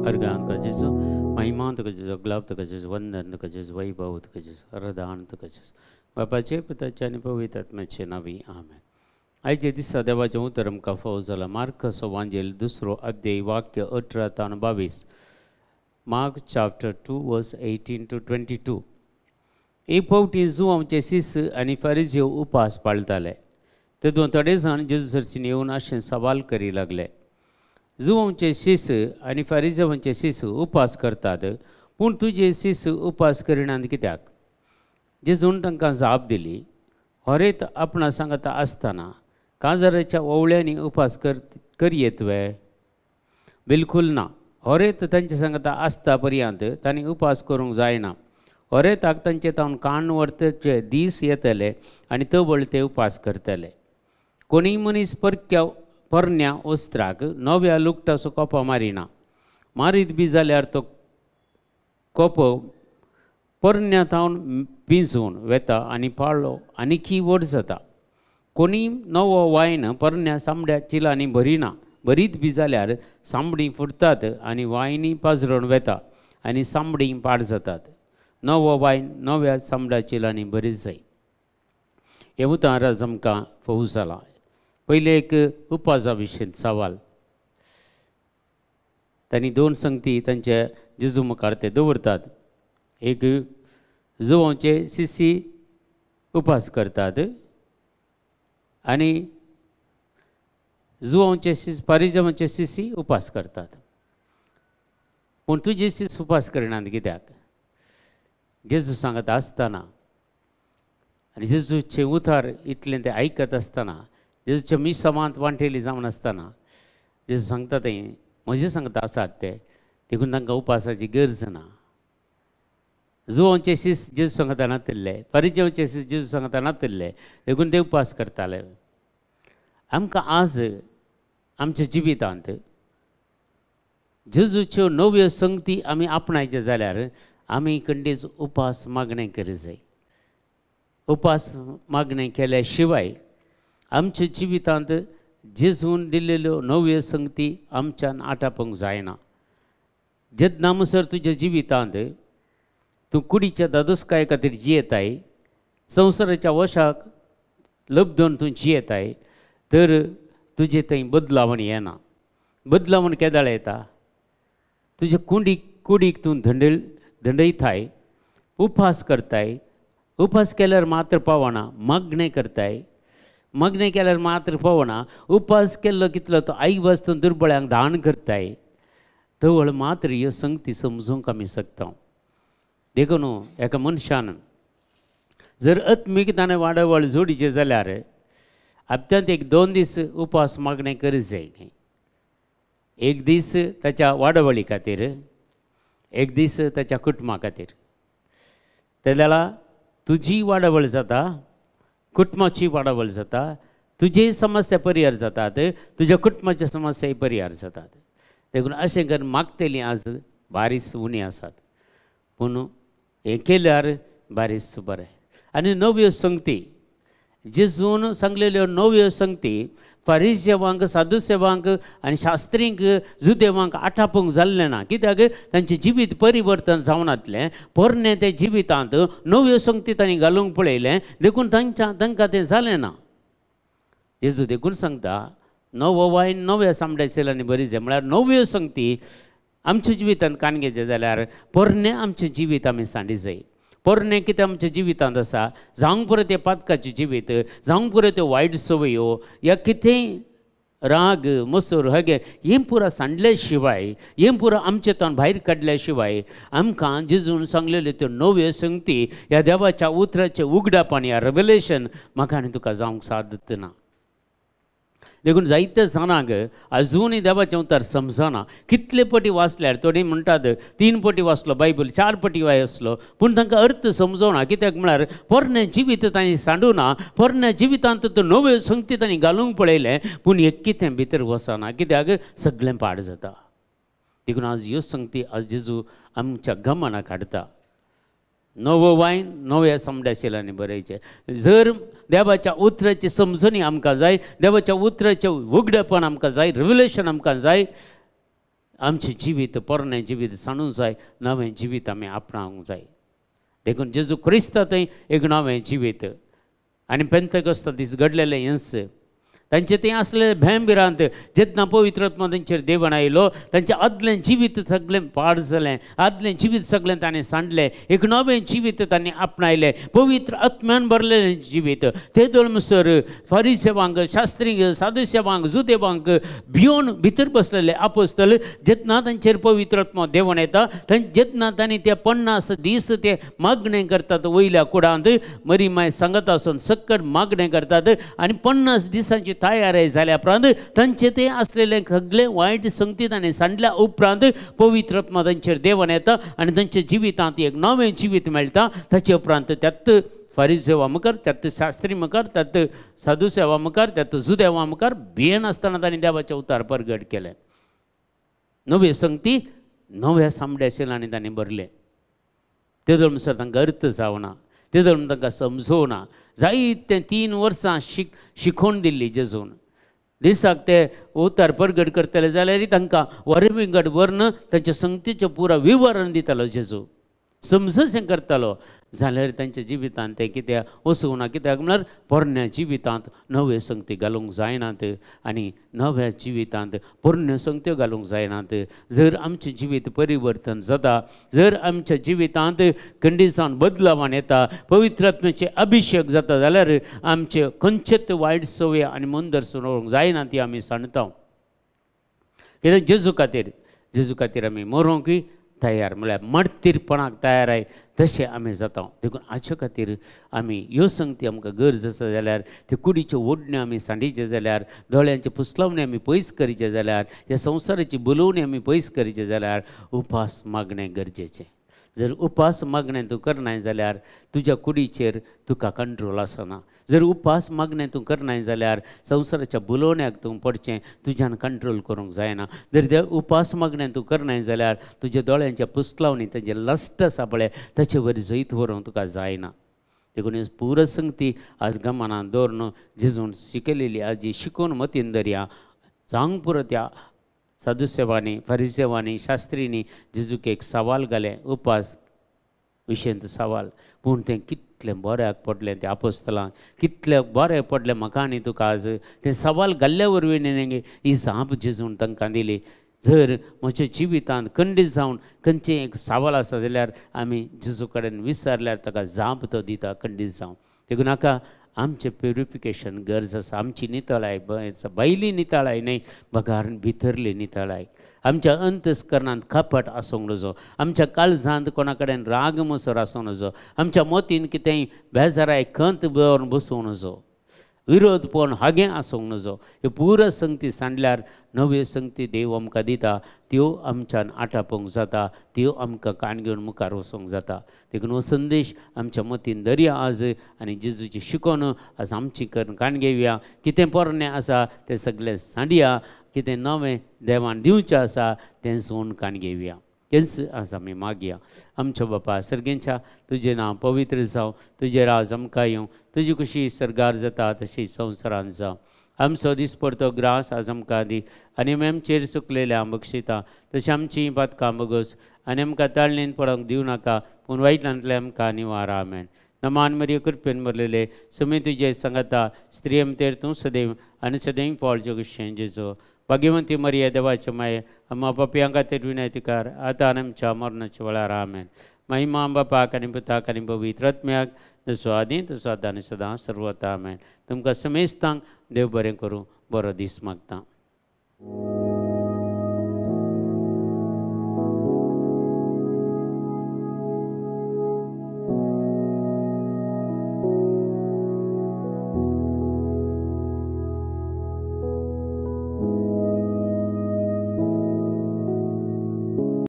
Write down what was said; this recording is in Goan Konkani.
अर्गां तुका जेजू, महिमा तुका जेजू, गुलाब तुका जेजू, वंदन तुका जेजू, वैभव तुका जेजू, आराधन तुका जेजू. बापाचे पुताचे आनी पवित्र आत्म्याचे नांवी आमेन. आयचे दिसा देवाचें उतर आमकां फावो जालां. मार्काचो वांजेल 2 अध्याय वाक्य 18 तावन 22. Mark chapter 2 verse 18 to 22. एक फावटी जुवांचे शिस आनी फारिजीव उपास पाळटाले. तेदून थोडे जाण जेजू सरशीन येवन अशें सवाल करी लागले, जुवांचे शिस आनी फारिजेवांचे शिस उपास करतात, पूण तुजे शिस उपास करिनात कित्याक? जेजून तांकां जाप दिली, हरेत आपणा सांगता आसतना काजाराच्या ओवळ्यांनी उपास करयेत वे? बिलकूल ना. हरेत तांचे सांगता आसता पर्यंत तांणी उपास करूंक जायना. हरेताक तांचे तावन कान व्हरतचे दीस येतले आनी तवळ ते उपास करतले. कोणीय मनीस परक्या परण्या वस्त्राक नव्या लुगटाचो कोपो मारिना. मारीत बी जाल्यार तो कोपो परण्या तावन पिंजून वेता आनी पाळो आनीकी व्हड जाता. कोणीय नवो वायन परण्या सामड्या चिलांनी भरिना. भरीत बी जाल्यार सांबडी फुटतात आनी वायनी पाजरून वेता आनी सांबडी पाड जातात. नवो वायन नव्या सांबड्या चिलांनी भरीत जाय. हें उतर आज आमकां फोव जालां. पयलें एक उपासा विशीं सवाल. तांणी 2 संगती तांचे जेजू मुखार ते दवरतात. एक, जुवांचे शिसी उपास करतात आनी जुवांचे शिस पारिजावांचे शिसी उपास करतात, पूण तुजे शिस उपास करनात कित्याक? जेजू सांगत आसतना आनी जेजूचे उतार इतलें ते आयकत आसतना, जेजूच्या मिसावांत वांटेली जावन आसतना जेजू सांगता ते म्हजे सांगता आसात ते, देखून तांकां उपासाची गरज ना. जुवांचे शिस जेजू सांगता नातिल्ले, परिजेवांचे शिस जेजू सांगता नातिल्ले, देखून ते उपास करताले. आमकां आज आमच्या जिवितांत जेजूच्यो नव्यो संगती आमी आपणायचे जाल्यार आमी खंडीच उपास मागणें करी जाय. उपास मागणें केल्या शिवाय आमच्या जिवितांत जेजून दिल्ल्यो नव्यो संगती आमच्यान आटापूंक जायना. जेन्ना म्हणसर तुज्या जिवितांत तूं कुडीच्या दादोसकाये खातीर जियेताय, संवसाराच्या वशाक लब्दून तूं जियेताय, तर तुजे थंय बदलावण येना. बदलावण केदाळ येता? तुजे कुडीक तूं धंडयताय, उपास करताय. उपास केल्यार मात्र पावना, मागणें करताय. मागणें केल्यार मात्र पावना, उपास केल्लो कितलो तो आई वस्तू दुर्बळ्यांक दान करताय. तवळ मात्र ह्यो संगती समजूंक आमी शकता. देखून एका मनशान जर आत्मीक ताणें वाडावळ जोडीचें जाल्यार हप्त्यांत 1-2 दीस उपास मागणें करीत जाय. एक दीस ताच्या वाडावळी खातीर, एक दीस ताच्या कुटुंबा खातीर. तेन्ना तुजी वाडावळ जाता, कुटुंबाची वाडावळ जाता, तुजी समस्या परिहार जातात, तुज्या कुटुंबाच्या समस्याय परिहार जातात. देखून अशें करून मागतलीं आज बारीस उणी आसात, पूण हें केल्यार बारीस बरें. आनी नव्यो संगती जेजून सांगलेल्यो नव्यो संगती फारिजेवांक, साधुसेवांक आनी शास्त्रींक, जुदेवांक आटापूंक जाल्लें ना. कित्याक? तांचें जिवीत परिवर्तन जावनातलें. पोरणें तें जिवितांत नव्यो संगती तांणी घालूंक पळयलें, देखून तांकां तें जालें ना. जेजू देखून सांगता, नवो वायन नव्या सामड्या चेलांनी बरी जाय. म्हळ्यार नव्यो संगती आमच्या जिवितांत कान घेवचें जाल्यार पोरणें आमचें जिवीत आमी सांडी जाय. पोरणें कितें आमच्या जिवितांत आसा, जावंक पुरो तें पातकाचें जिवीत, जावंक पुरो त्यो वायट संवयो, या कितेंय राग मसूर हगे, हें पुरा सांडले शिवाय, हें पुरा आमचे तावन भायर काडल्या शिवाय आमकां जेजून सांगलेल्यो त्यो नव्यो संगती ह्या देवाच्या उतराचें उगडापण, ह्या रेवलेशन म्हाका आनी तुका जावंक सादत ना. देखून जायते जाणांक अजुनूय देवाचें उतर समजना. कितले पटी वाचल्यार थोडीं म्हणटात 3 पटी वाचलो बायबल, 4 पटी वाचलो, पूण तांकां अर्थ समजना. कित्याक म्हळ्यार पोरणें जिवीत तांणी सांडूना, पोरण्या जिवितांत तो नव्यो संगती तांणी घालूंक पळयलें, पूण एक कितें भितर वचना. कित्याक? सगळें पाड जाता. देखून आज ह्यो संगती आज जेजू आमच्या गमनाक हाडटा. नवो वायन नव्या सामड्या शिलांनी बरयचें. जर देवाच्या उतराची समजणी आमकां जाय, देवाच्या उतराचें उगडेपण आमकां जाय, रिव्हलेशन आमकां जाय, आमचें जिवीत पोरणें जिवीत सांडूंक जाय, नवें जिवीत आमी आपणावंक जाय. देखून जेजू क्रिस्ता थंय एक नवें जिवीत आनी पेंतेकोस्ता दीस घडलेलें हेंच. तांचे थंय आसलें भंय भिरांत जेन्ना पवित्र आत्मा तांचेर देवण आयलो तांचें आदलें जिवीत सगळें पाड जालें, आदलें जिवीत सगळें ताणें सांडलें, एक नवें जिवीत तांणी आपणायलें, पवित्र आत्म्यान भरलेलें जिवीत. ते दोळमसर फारिसेवांक, शास्त्रींक, सादुसेवांक, जुदेवांक भियोन भितर बसलेले आपोस्तल जेन्ना तांचेर पवित्र आत्मा देवण येता जेन्ना तांणी ते 50 दीस ते मागणें करतात वयल्या कुडांत मरी माय सांगत आसून सक्कड मागणें करतात आनी 50 दिसांची तयारी जाल्या उपरांत तांचे ते आसलेले सगळे वायट संगती ताणें सांडल्या उपरांत पवित्र आत्मा तांचेर देवण येता आनी तांच्या जिवितांत एक नवें जिवीत मेळटा. ताचे उपरांत त्यात फारिसेवा मुखार, त्यात शास्त्री मुखार, त्यात साधुसेवा मुखार, त्यात जुदेवा मुखार भियेनासतना तांणी देवाचें उतार परगट केलें. नव्यो संगती नव्या सामड्या शिलांनी तांणी भरलें. ते म्हणसर तांकां अर्थ जावना, ते धर्म तांकां समजोवना. जायते 3 वर्सां शिकोवन दिल्ली जेजून. दिसाक ते उतार परगट करतले जाल्यार तांकां वरविंगड वर्ण तांच्या संगतीचें पुरा विवरण दितालो जेजू, समजशें करतालो. जाल्यार तांच्या जिवितांत तें कित्याक वचूंक ना, कित्याक म्हळ्यार पोरण्या जिवितांत नव्यो संगती घालूंक जायनात आनी नव्या जिवितांत पोरण्यो संगत्यो घालूंक जायनात. जर आमचें जिवीत परिवर्तन जाता, जर आमच्या जिवितांत कंडिशन बदलावान येता, पवित्र आत्म्याचे अभिशेक जाता जाल्यार आमचे खंयचेच वायट संवय आनी मंदर उरूंक जायना ती आमी सांडता. कित्याक जेजू खातीर, जेजू खातीर आमी मरोंकूय तयार, म्हळ्यार मर्तीरपणाक तयार आय तशें आमी जाता. देखून हाचे खातीर आमी ह्यो संगती आमकां गरज आसा जाल्यार ते कुडीच्यो ओडण्यो आमी सांडीचे जाल्यार, दोळ्यांचे पुसलावणे आमी पयस करचे जाल्यार, ह्या संवसाराची बोलोवणी आमी पयस करचे जाल्यार उपास मागणें गरजेचें. जर उपास मागणें तूं करनाय जाल्यार तुज्या कुडीचेर तुका कंट्रोल आसना. जर उपास मागणें तूं करनाय जाल्यार संवसाराच्या बोलोवण्याक तूं पडचें तुज्यान कंट्रोल करूंक जायना. जर ते उपास मागणें तूं करनाय जाल्यार तुज्या दोळ्यांच्या पुसलावणी ताजें लस्ट आसा पळय ताचे वयर जैत व्हरूंक तुका जायना. देखून पुरो संगती आज गमनान दवरून जेजून शिकयलेली आजी शिकोवन मतीन दरया. जावंक पुरो त्या साधुसेवांनी, फारिसेवांनी, शास्त्रींनी जेजूक एक सवाल घालें, उपास विशयंत सवाल. पूण तें कितलें बऱ्याक पडलें तें आपोस्तलांक, कितलें बरें पडलें म्हाका आनी तुका आज. तें सवाल घाल्ल्या वरवीं न्ही ही जाप जेजून तांकां दिली. जर म्हज्या जिवितांत खंडीत जावन खंयचें एक सवाल आसा जाल्यार आमी जेजू कडेन विचारल्यार ताका जाप तो दिता खंडीत जावन. देखून नाका आमचें प्युरिफिकेशन गरज आसा. आमची नितळाय भायली नितळाय न्हय बगार भितरली नितळाय. आमच्या अंतस्करणांत कपट आसूंक नजो, आमच्या काळजांत कोणा कडेन राग मसर आसूंक नजो, आमच्या मतीन कितेंय बेजाराय खंत दवरून बसूंक नजो, विरोधपण हागें आसूंक नजो. ह्यो पुरो संगती सांडल्यार नव्यो संगती देव आमकां दिता, त्यो आमच्यान आटापूंक जाता, त्यो आमकां कान घेवन मुखार वचूंक जाता. देखून हो संदेश आमच्या मतीन दरया आज आनी जेजूची शिकोवन आज आमची कान घेवया. कितें पोरणें आसा तें सगळें सांडया, कितें नवें देवान दिवचें आसा तें सोन कान घेवया. तेंच आज आमी मागया. आमच्या बापा सर्गेंच्या, तुजें नांव पवित्र जावं, तुजें राज आमकां येवं, तुजी खुशी सर्गार जाता तशी संवसारांत जावं. आमचो दिसपडतो ग्रास आज आमकां दी आनी आमी आमचेर चुकलेल्या बक्षिता तशें आमची पातकां बगस आनी आमकां ताळणेन पडोंक दिवं नाका, पूण वायटांतलें आमकां निवार. आमेन. नमान मरिये, कृपेन भरलेले, सुमी तुजे सांगता, स्त्रिये मतेर तूं सदैव आनी सदैव फळ जगशें जेजो. भाग्यवंती मरिये, देवाचे माये, आम्हा पापयां खातीर विनंती कर आतां आनी आमच्या मरणाच्या वेळार. आमेन. महिमा बापाक आनी पुताक आनी पवित्र आत्म्याक, जसो आदी तसो आतां आनी सदां सर्वता. आमेन. तुमकां समेस्तांक देव बरें करूं, बरो दीस मागता.